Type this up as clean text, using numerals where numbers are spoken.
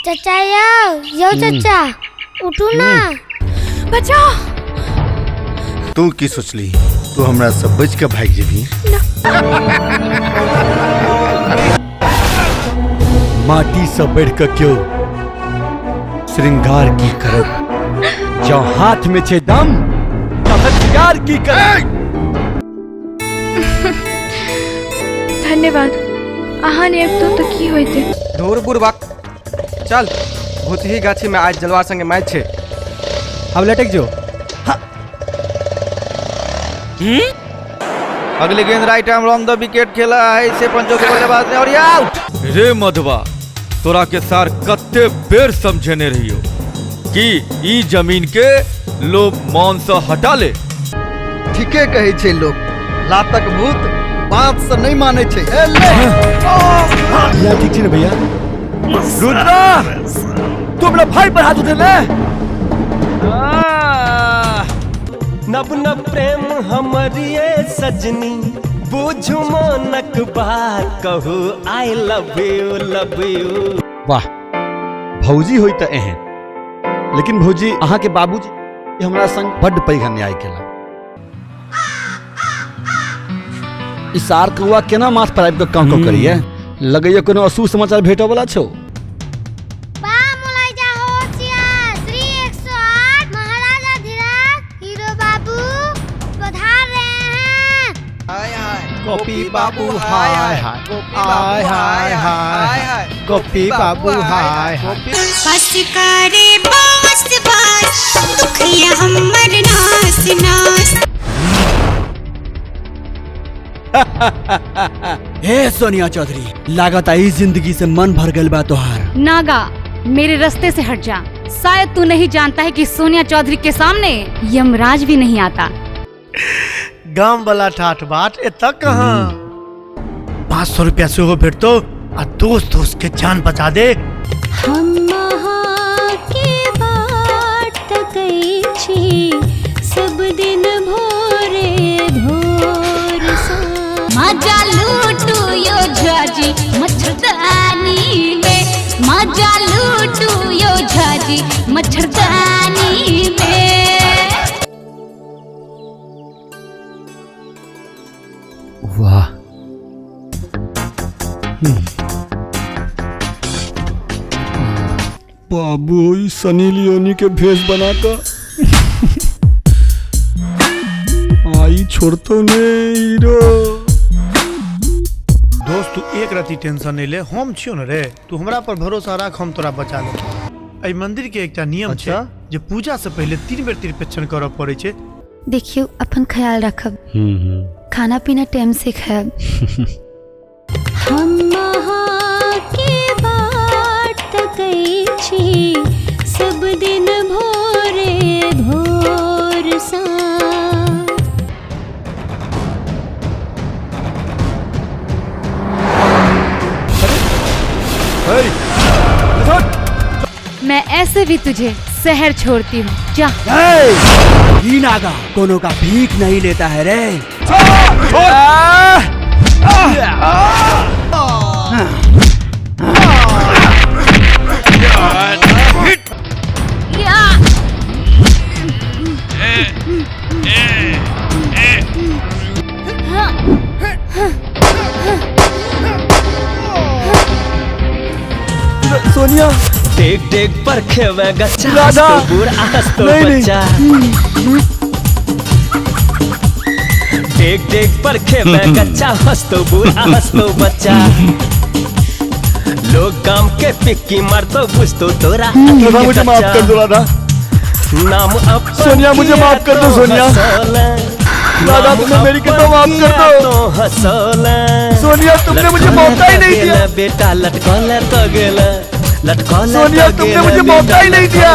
चाचा यौ यौ चाचा उठू ना। बचाओ। तू की सोचली तू हमरा से बच के भाग जेबी? माटी से बढ़ के क्यों श्रृंगार की करब, जो हाथ में छे दम तो हथियार की करब। धन्यवाद। अहाँ ने अबितहुँ तऽ की होइतै? धूर बुड़बक, चल भूतही गाछी में आज जलवा संगे मैच छे। अब लटक जो। अगली गेंद right arm long the wicket खेला है इसे पंचों के बल्लेबाज ने और ये आउट। रे मधुबा, तोरा के सार कत्ते बेर समझेने रहियो कि ई जमीन के लोभ मान से हटा ले। ठीके कहै छै लोग, लातक भूत बात से नहीं मानै छै। ए ले। भैया ठीक छै ने भैया? रुद्रा, तू अपना भाई पर हाथ उठेले? नब नब प्रेम हमरिए सजनी, बुझु मोनक बात कहू I love you love you. वाह भौजी होई त एहन, लेकिन भौजी अहाँ के बाबूजी हमरा संग बड्ड पैघ अन्याय केला। ई सार कौआ केना माथ पर आबि कऽ काँव काँव करैया? लगैया कोनो अशुभ समाचार भेटऽ वाला छौ। श्री 108 महाराजा धीराज हीरो बाबू पधार रहे हैं। गोपी बाबू हाय हाय हाय हाय हाय, गोपी बाबू हाय हाय। बस करे बास बास दुखिया हमर नास नास। हे सोनिया चौधरी, लागत आई जिंदगी से मन भर गल बा तोहार। नागा, मेरे रास्ते से हट जा। शायद तू नहीं जानता है कि सोनिया चौधरी के सामने यमराज भी नहीं आता। गाम वाला ठाठ बाट एतऽ कहाँ? 500 रुपया सेहो भेटतो आ दोस्त दोस्त के जान बचा दे। हम के बाट तकै छी सब दिन भोरे भोर सा। मजा लूटू यो झाजी मच्छरदानी में, मजा लूटू यो झाजी मच्छरदानी में। वाह बाबू, सनी लियोनी के भेष बना कर आई छोड़तो ने हीरो। दोस्त तू एक रति टेंशन नहीं ले, हम छियो न रे, तू हमरा पर भरोसा राख, हम तोरा बचा लेब। एहि मंदिर के एकटा नियम छै जे पूजा से पहले 3 बेर त्रिपेक्षण करऽ पड़ै छै। देखियो अपन ख्याल रखब, खाना पीना टाइम से खायब। हम के बाट तकै छी सब दिन भोरे भोर सा। मैं ऐसे भी तुझे शहर छोड़ती हूँ, जा। ई नागा कोनो का भीख नहीं लेता है रे। सोनिया देख देख पर खेवेगा राधा। तो बूढ़ा तो बच्चा। देख देख पर खेवेगा हंस तो बूढ़ा हंस तो बच्चा। लोग गाम के पिक्की मार तो बुझ तो तोरा। मुझे माफ कर दो राधा। नाम अब सोनिया मुझे माफ कर दो सोनिया। राधा तुमने मेरी कितना माफ कर दो। सोनिया तुमने मुझे मौका ही नहीं दिया। बेटा लटकल तो गेला लटकल। सोनिया तुमने मुझे मौका ही नहीं दिया।